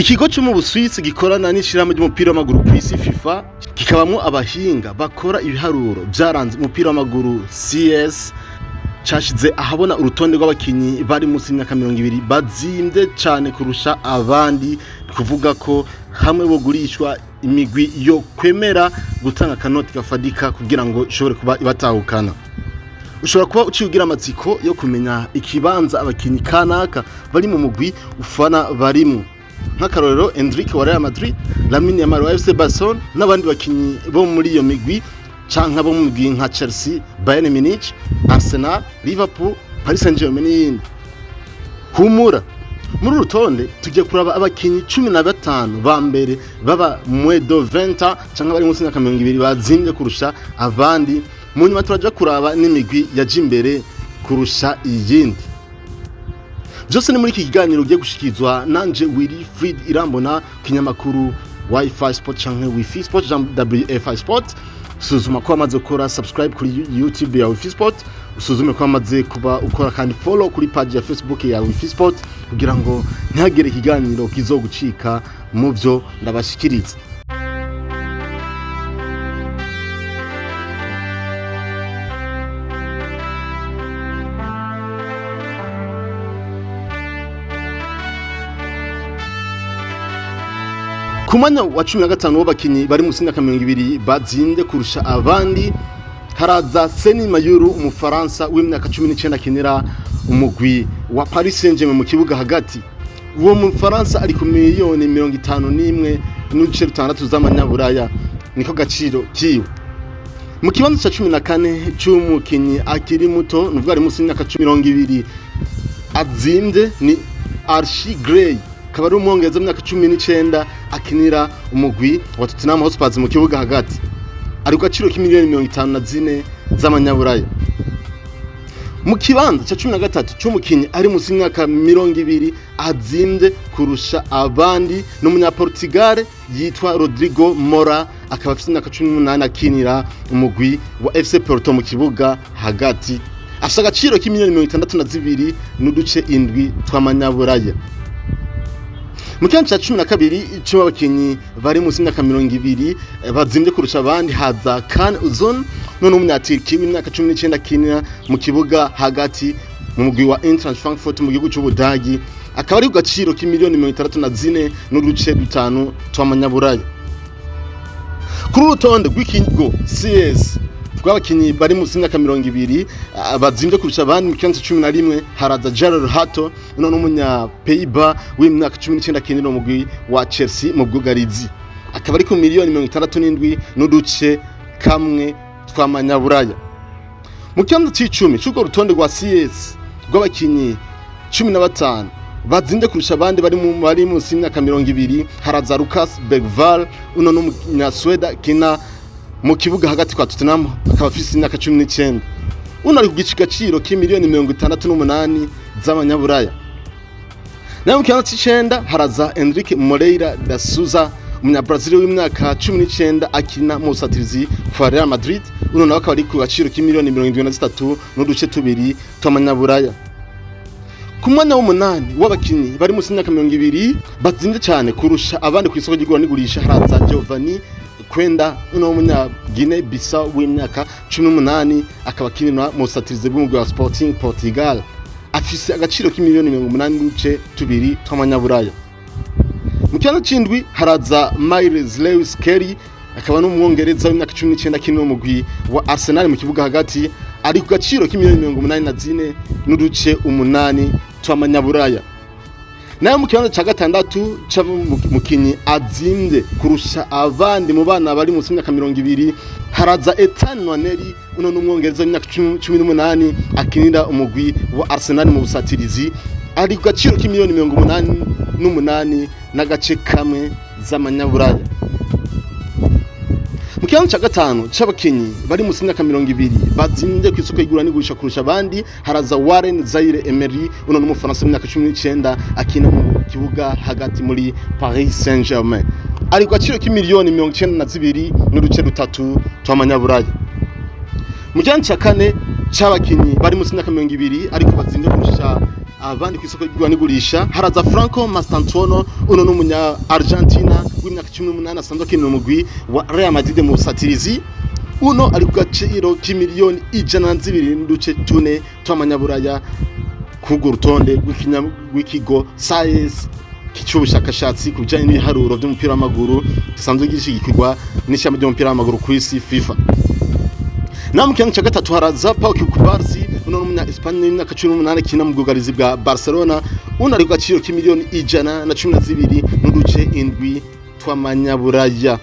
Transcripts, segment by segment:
Ikigo cyo mu Busuwisi gikorana n'ishirahamwe ry'umupira w'amaguru ku isi FIFA, kikabamwo abahinga bakora ibiharuro vyaranze umupira w'amaguru CS, cashize ahabona urutonde rw'abakinyi bari munsi y'imyaka 20 bazimvye cane kurusha abandi, kuvuga ko hamwe bogurishwa imigwi yo kwemera gutanga akanoti gafadika kugira ngo ishobore kuba ibatahukana. Ushobora kuba uciye ugira amatsiko yo kumenya ikibanza abakinyi kanaka bari mu mugwi ufana barimwo, nk'akarorero Endrick wa Real Madrid, Lamine Yamal wa FC Barcelona n'abandi bakinyi bo muri iyo migwi, canke abo mu migwi nka Chelsea, Bayern Munich, Arsenal, Liverpool, Paris Saint-Germain n'iyindi. Humura, muri uru rutonde tugiye kuraba abakinyi 15 ba mbere baba moins de 20 canke bari munsi y'imyaka 20 bazimvye kurusha abandi. Mu nyuma turaja kuraba n'imigwi yaje imbere kurusha iyindi. Byose ni muri iki kiganiro ugiye gushikirizwa nanje Willy Fried Irambona, kinyamakuru Wi-Fi Sport canke Wi-Fi Sport, WFI Sport. Suzuma ko wamaze gukora subscribe kuri YouTube ya Wi-Fi Sport, usuzume ko wamaze kuba ukora kandi follow kuri page ya Facebook ya Wi-Fi Sport, kugira ngo ntihagire ikiganiro kizogucika mu byo ndabashikiriza. Ku mwanya wa 15 w'abakinyi bari munsi y'imyaka 20 bazinde kurusha abandi haraza Seni Mayuru, umufaransa w'imyaka 19 akinira umugwi wa Paris Saint-Germain mu kibuga hagati. Uwo mufaransa ari ku miliyoni 51.6 z'amanyaburaya, niko gaciro kiwe. Mu kibanza ca 14 c'umukinyi akiri muto, nuvuga ari munsi y'imyaka 20 azimvye, ni Archie Gray, akaba ari umwongereza w'imyaka 19 akinira umugwi wa Tottenham Hotspur mu kibuga hagati, ari ku gaciro k'imiliyoni 54 z'amanyaburaya. Mu kibanza ca 13 c'umukinyi ari munsi y'imyaka 20 azimvye kurusha abandi ni umunyaportugal yitwa Rodrigo Mora, akaba afite imyaka 18 akinira umugwi wa FC Porto mu kibuga hagati, afite agaciro k'imiliyoni 62.7 tw'amanyaburaya. Mu kibanza ca 12 c'abakinyi bari munsi y'imyaka 20 bazimvye kurusha abandi haza Kan Uzun, none umunyatiriki w'imyaka 19 akinira mu kibuga hagati mu mugwi wa Eintracht Frankfurt mu gihugu c'Ubudagi, akaba ari ku gaciro k'imiliyoni 64.5 tw'amanyaburaya. Kuri urutonde rw'ikigo CS rw'abakinyi bari munsi y'imyaka 20 bazimvye kurusha abandi, mu kibanza 11 haraza Gerard Hato, none umunya Pays-Bas w'imyaka 19 akinira umugwi wa Chelsea mu bwugarizi, akaba ari ku miliyoni 67.1 tw'amanyaburaya. Mu kibanza c'icumi c'urwo rutonde rwa CS rw'abakinyi 15 bazinde kurusha abandi bari munsi y'imyaka 20 haraza Lucas Bergvall, uno n'umunyasweda kina mu kibuga hagati kwa Tottenham, akaba afise imyaka 19, uno ari ku gaciro k'imiliyoni 68 z'amanyaburaya. Nayo mu kibanza c'icenda haraza Henrique Moreira da Souza, umunyabrazil w'imyaka 19 akina mu busatirizi kwa Real Madrid, uno nawe akaba ari ku gaciro k'imiliyoni 73.2 tw'amanyaburaya. Ku mwanya w'umunani w'abakinyi bari munsi y'imyaka 20 bazimvye cyane kurusha abandi ku isoko ry'igura n'igurisha haraza Giovanni Kwenda, uno w'umunya Guinea Bissau w'imyaka 18, akaba akinira mu busatirizi bw'umugwi wa Sporting Portugal, afise agaciro k'imiliyoni 80.2 tw'amanyaburaya. Mu kibanza c'indwi haraza Miles Lewis Kelly, akaba n'umwongereza w'imyaka 19 akinira umugwi wa Arsenal mu kibuga hagati, ari ku gaciro k'imiliyoni 84.8 tw'amanyaburaya. Nayo mu kibanza ca gatandatu c'umukinyi azimvye kurusha abandi mu bana bari munsi y'imyaka 20 haraza Ethan Nwaneri, uno n'umwongereza w'imyaka 18 akinira umugwi wa Arsenal mu busatirizi, ari ku gaciro k'imiliyoni 88.1 z'amanyaburaya. Mu kibanza ca gatanu c'abakinyi bari munsi y'imyaka 20 bazimvye ku isoko y'igura n'igurisha kurusha abandi haraza Warren Zaire Emery, uno n'umufaransa w'imyaka 19 akina mu kibuga hagati muri Paris Saint-Germain, ari ku gaciro k'imiliyoni 92.3 tw'amanyaburaya. Mu kibanza ca kane c'abakinyi bari munsi y'imyaka 20 ariko bazimvye kurusha abandi ku isoko ry'igura n'igurisha haraza Franco Mastantuono. Uno n'umunya Argentina w'imyaka 18 asanzwe akinira umugwi wa Real Madrid mu busatirizi. Uno ari ku gaciro k'imiliyoni 102.4 tw'amanyaburaya k'urwo rutonde rw'ikigo CIES cy'ubushakashatsi ku bijanye n'ibiharuro vy'umupira w'amaguru, gisanzwe gishigikirwa n'ishami ry'umupira w'amaguru ku isi, FIFA. Naho mu kibanza ca gatatu haraza Pau Cubarsí. Uno n'umunya Espagne w'imyaka 18 akina mu bwugarizi bwa Barcelona. Uno ari ku gaciro k'imiliyoni 112.7 tw'amanyaburaya.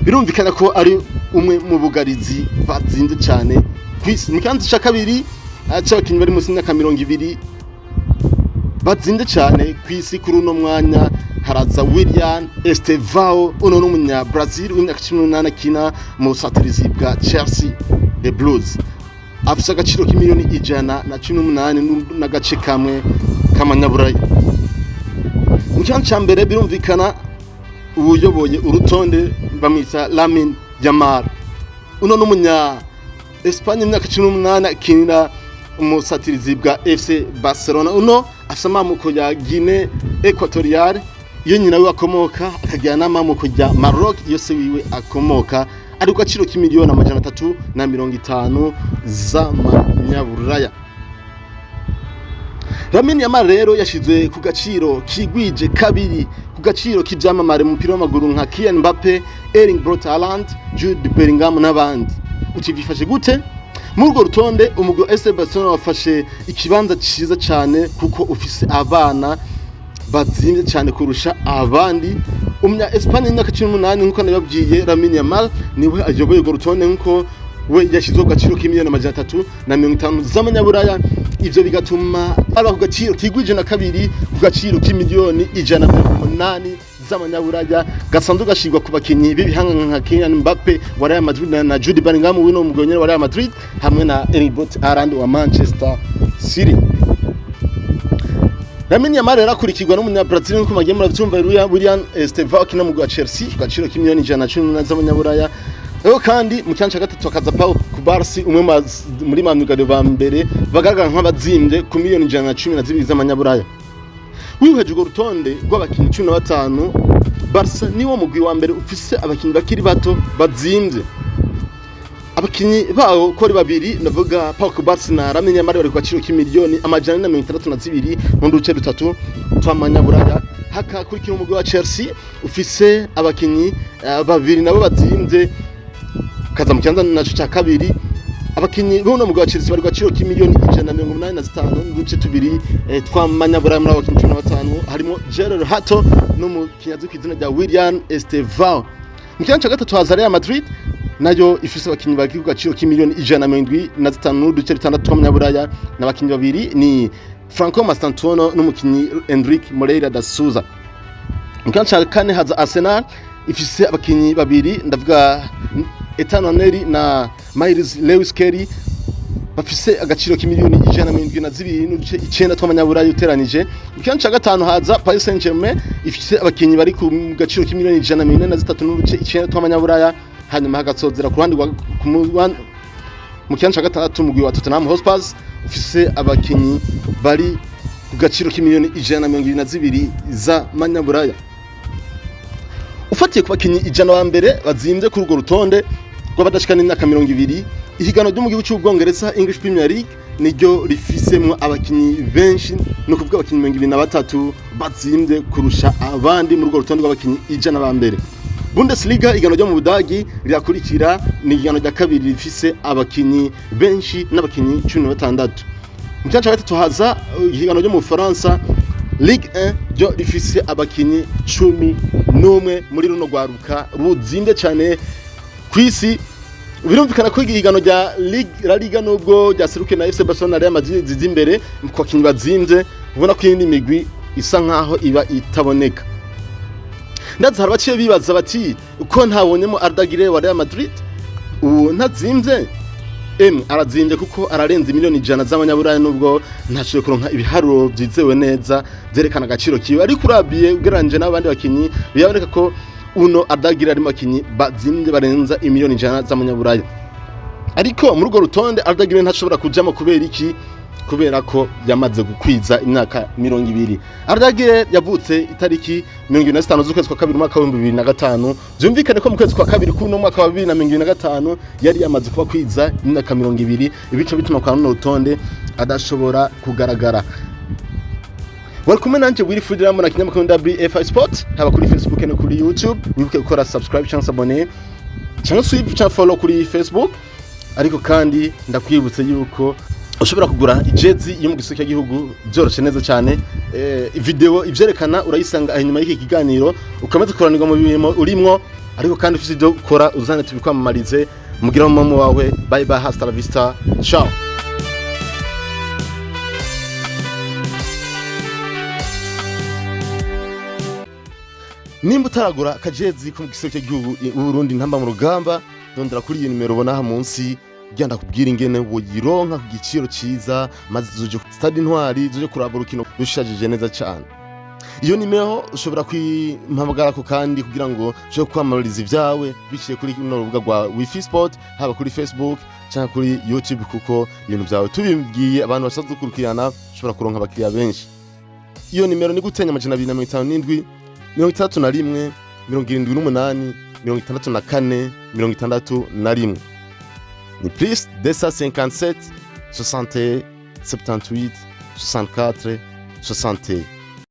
Birumvikana ko ari umwe mu bugarizi bazimvye cane kw'isi. Mu kibanza ca kabiri c'abakinyi bari munsi y'imyaka 20 bazimvye cane kw'isi kuri uno mwanya haraza William Estevao. Uno n'umunya Brazil w'imyaka 18 akina mu busatirizi bwa Chelsea, The Blues. Afise agaciro k'imiliyoni 118.1 k'amanyaburaya. Mu kibanza ca mbere, birumvikana, uwuyoboye urutonde bamwita Lamine Yamal. Uno n'umunya Espagne, imyaka 18, akinira umusatirizi bwa FC Barcelona. Uno afise amamuko ya Guinée Equatoriale, iyo nyina wiwe akomoka, akagira n'amamuko ya Maroc, iyo se wiwe akomoka. Ari ku gaciro k'imiliyoni 350 z'amanyaburaya. Lamine Yamal rero yashizwe ku gaciro kigwije kabiri ku gaciro k'ivyamamare mu mupira w'amaguru nka Kylian Mbappe, Erling Braut Haaland, Jude Bellingham n'abandi. Uti vyifashe gute? Muri urwo rutonde umugwi wa FC Barcelona wafashe ikibanza ciza cane kuko ufise abana bazimvye cane kurusha abandi. Umunya Espagne y'imyaka 18, nkuko nababwiye, Lamine Yamal, niwe ayoboye urwo rutonde, nkuko we yashizwe ku gaciro k'imiliyoni 350 z'amanyaburaya. Ivyo bigatuma aba ku gaciro kigwije na kabiri ku gaciro k'imiliyoni 180 z'amanyaburaya, gasanzwe gashirwa ku bakinyi b'ibihangange nka Kylian Mbappe wa Real Madrid na Jude Bellingham w'uno mugwi nyene wa Real Madrid, hamwe na Erling Braut Haaland wa Manchester City. Lamine Yamal rero akurikirwa n'umunya Brazil, nkuko magiye muravyumva, William Estevao akina mu mugwi wa Chelsea ku gaciro k'imiliyoni 118 z'amanyaburaya. Rero kandi mu kibanza ca gatatu hakaza Pau Cubarsí, umwe muri ba myugariro ba mbere bagaragara nk'abazimvye, ku miliyoni 112 z'amanyaburaya. Wihweje urwo rutonde rw'abakinyi 15, Barca niwo mugwi wa mbere ufise abakinyi bakiri bato bazimvye. Abakinyi bawo ko ari babiri, ndavuga Pau Cubarsí na Lamine Yamal, bari ku gaciro k'imiliyoni 462.3 tw'amanyaburaya. Hakakurikira umugwi wa Chelsea ufise abakinyi babiri nabo bazimvye, kaza mu kibanza naco ca kabiri. Abakinyi b'uno mugwi wa Chelsea bari ku gaciro k'imiliyoni 185.2 tw'amanyaburaya. Muri abo bakinyi 15 harimo Jorrel Hato n'umukinyi azwi kw'izina rya William Estevao. Mu kibanza ca gatatu haza Real Madrid, nayo ifise abakinyi bari ku gaciro k'imiliyoni 175.6 tw'amanyaburaya, n'abakinyi babiri ni Franco Mastantuono n'umukinyi Endrick Moreira da Souza. Mu kibanza ca kane haza Arsenal, ifise abakinyi babiri, ndavuga Ethan Nwaneri na Myles Lewis Kelly, bafise agaciro k'imiliyoni 172.9 tw'amanyaburaya uteranije. Mu kibanza ca gatanu haza Paris Saint-Germain, ifise abakinyi bari ku gaciro k'imiliyoni 143.9 tw'amanyaburaya. Hanyuma hagasozera ku ruhande rwa mu kibanza ca gatandatu umugwi wa Tottenham Hotspur, ufise abakinyi bari ku gaciro k'imiliyoni 122 z'amanyaburaya. Ufatiye ku bakinyi 100 ba mbere bazimvye kuri urwo rutonde rw'abadashikana imyaka 20, ihiganwa ryo mu gihugu cy'Ubwongereza, English Premier League, niryo rifisemwo abakinyi benshi, ni ukuvuga abakinyi 23 bazimvye kurusha abandi muri urwo rutonde rw'abakinyi 100 ba mbere. Bundesliga, ihiganwa ryo mu Budagi, rirakurikira, ni ihiganwa rya kabiri rifise abakinyi benshi n'abakinyi 16. Mu kibanza ca gatatu haza ihiganwa ryo mu Bufaransa, Ligue 1, ryo rifise abakinyi 11 muri runo rwaruka ruzimvye cane kw'isi. Birumvikana ko ihiganwa rya La Liga, nubwo ryaserukiye na FC Barcelona na Real Madrid ziza imbere mu bakinyi bazimvye, ubona ko iyindi migwi isa nkaho iba itaboneka. Ndazi hari abaciye bibaza bati: "Uko ntabonyemo Arda Güler wa Real Madrid, ubu ntazimvye?" Emwe, arazimvye kuko ararenze miliyoni 100 z'amanyaburaya, nubwo ntashoboye kuronka ibiharuro vyizewe neza vyerekana agaciro kiwe, ariko urabiye ugereranije n'abandi bakinyi biraboneka ko uno Arda Güler ari mu bakinyi bazimvye barenza imiliyoni 100 z'amanyaburaya. Ariko muri urwo rutonde Arda Güler ntashobora kujamo. Kubera iki? Kubera ko yamaze gukwiza imyaka 20. Arda Güler yavutse itariki 25 z'ukwezi kwa kabiri, umwaka wa 2005. Vyumvikane ko mu kwezi kwa kabiri k'uno mwaka wa 2025 yari yamaze kuba kwiza imyaka 20. Ibice bituma kwa runo rutonde adashobora kugaragara. Wari kumwe nanje Wilfried Ramona, kinyamakuru WFI Sport, haba kuri Facebook no kuri YouTube. Wibuke gukora subscribe cyangwa s'abonner cyangwa suivre cyangwa follow kuri Facebook. Ariko kandi ndakwibutse yuko ushobora kugura ijezi yo mu gihugu cy'igihugu byoroshe neza cyane. Video ivyerekana urayisanga aho inyuma y'iki kiganiro. Ukomeze kuranirwa mu mirimo urimwo, ariko kandi ufite ibyo ukora uzane tubikwamamarize. Mugira mu wawe. Bye bye, hasta la vista, ciao. Nimba utaragura akajezi ko mu gihugu cy'igihugu Burundi ntamba mu rugamba, dondera kuri iyi nimero ubona aha munsi genda kubwira ingene woyironka ku giciro ciza, maze zuje stade Intwari, zuje kuraba urukino rushajije neza cyane. Iyo nimero ushobora kwimpamagarako kandi kugira ngo ushobore kwamamariza ibyawe biciye kuri runo rubuga rwa Wifi Sport, haba kuri Facebook cyangwa kuri YouTube, kuko ibintu byawe tubibwiye abantu basanzwe dukurikirana ushobora kuronka abakiriya benshi. Iyo nimero ni gutenya 257 61 78 64 61. Ni plus 257 61 78 64 61.